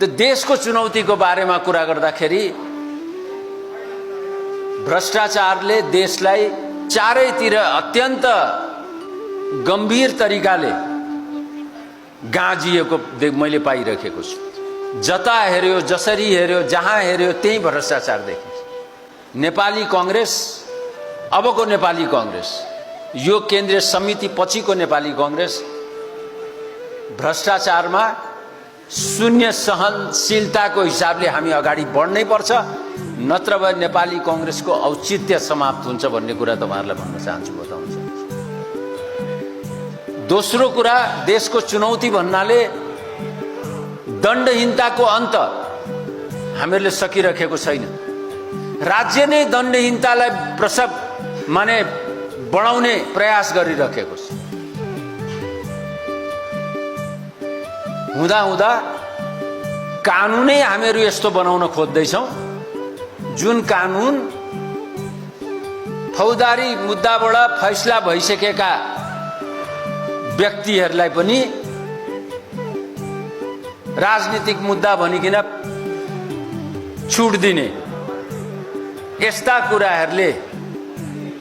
त्यो देशको चुनौतीको बारेमा कुरा गर्दाखेरि भ्रष्टाचारले देशलाई चारैतिर अत्यन्त गम्भीर तरिकाले गाँजिएको मैले पाइरहेको छु। जता हेर्यो, जसरी हेर्यो, जहाँ हेर्यो त्यही भ्रष्टाचार देखिन्छ। नेपाली कांग्रेस, अबको नेपाली कांग्रेस, यो केन्द्रीय समिति पछिको नेपाली कांग्रेस भ्रष्टाचारमा शून्य सहनशीलताको हिसाबले हामी अगाडि बढ्नै पर्छ, नत्र भए नेपाली कांग्रेसको औचित्य समाप्त हुन्छ भन्ने कुरा तपाईहरुलाई भन्न चाहन्छु, बताउन चाहन्छु। दोस्रो कुरा, देशको चुनौती भन्नाले दण्डहीनताको अन्त हामीहरूले सकिरहेको छैन। राज्य नै दण्डहीनतालाई बढाउने प्रयास गरिरहेको छ। हुँदा हुँदा कानुनै हामीहरू यस्तो बनाउन खोज्दैछौँ जुन कानुन फौजदारी मुद्दाबाट फैसला भइसकेका व्यक्तिहरूलाई पनि राजनीतिक मुद्दा भनिकिन छुट दिने, यस्ता कुराहरूले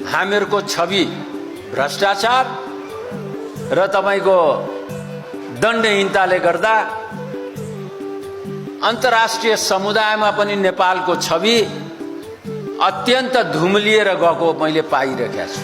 हामीहरूको छवि भ्रष्टाचार र तपाईको दण्डहीनताले गर्दा अन्तर्राष्ट्रिय समुदायमा पनि नेपालको छवि अत्यन्त धुम्लिएर गएको मैले पाइरहेको छु।